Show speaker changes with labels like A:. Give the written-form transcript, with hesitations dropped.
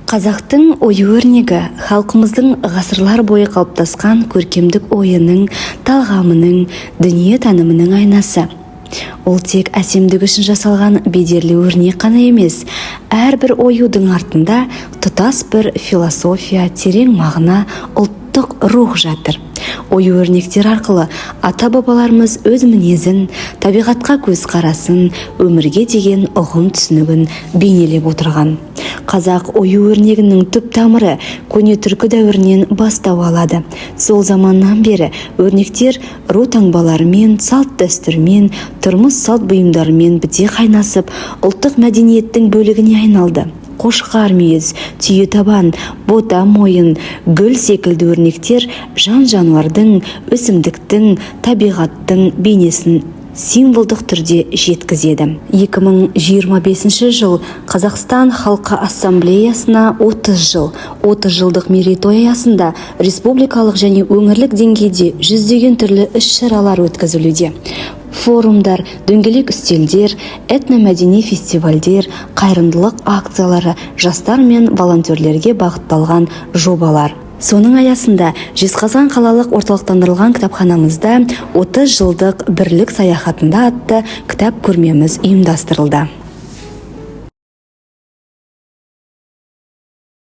A: Қазақтың ою-өрнегі халқымыздың ғасырлар бойы қалыптасқан көркемдік ойының, талғамының, дүниетанымының айнасы. Ол тек әсемдік үшін жасалған бедерлі өрнек қана емес, әрбір оюдың артында тұтас бір философия, терең мағына, ұлттық рух жатыр. Ою-өрнектер арқылы ата-бабаларымыз өз мінезін, табиғатқа көзқарасын, өмірге деген ұғым түсінігін бейнелеп отырған. Қазақ ою-өрнегінің түп тамыры көне түркі дәуірінен бастау алады. Сол заманнан бері өрнектер ру таңбаларымен, салт-дәстүрмен, тұрмыс салт бұйымдарымен біте қайнасып, ұлттық мәдениеттің бөлігіне айналды. Қошқар мүйіз, түйе табан, бота мойын, гүл секілді өрнектер жан-жануардың, өсімдіктің, табиғаттың бейнесін символдық түрде жеткізеді. 2025 жыл Қазақстан халқы ассамблеясына 30 жыл. 30 жылдық мерейтой аясында республикалық және өңірлік деңгейде жүздеген түрлі іс-шаралар өткізілуде. Форумдар, дөңгелек үстелдер, этномәдени фестивальдер, қайырымдылық акциялары, жастар мен волонтерлерге бағытталған жобалар. Соның аясында Жезқазған қалалық орталықтандырылған кітапханамызда 30 жылдық бірлік саяхатында атты кітап көрмеміз ұйымдастырылды.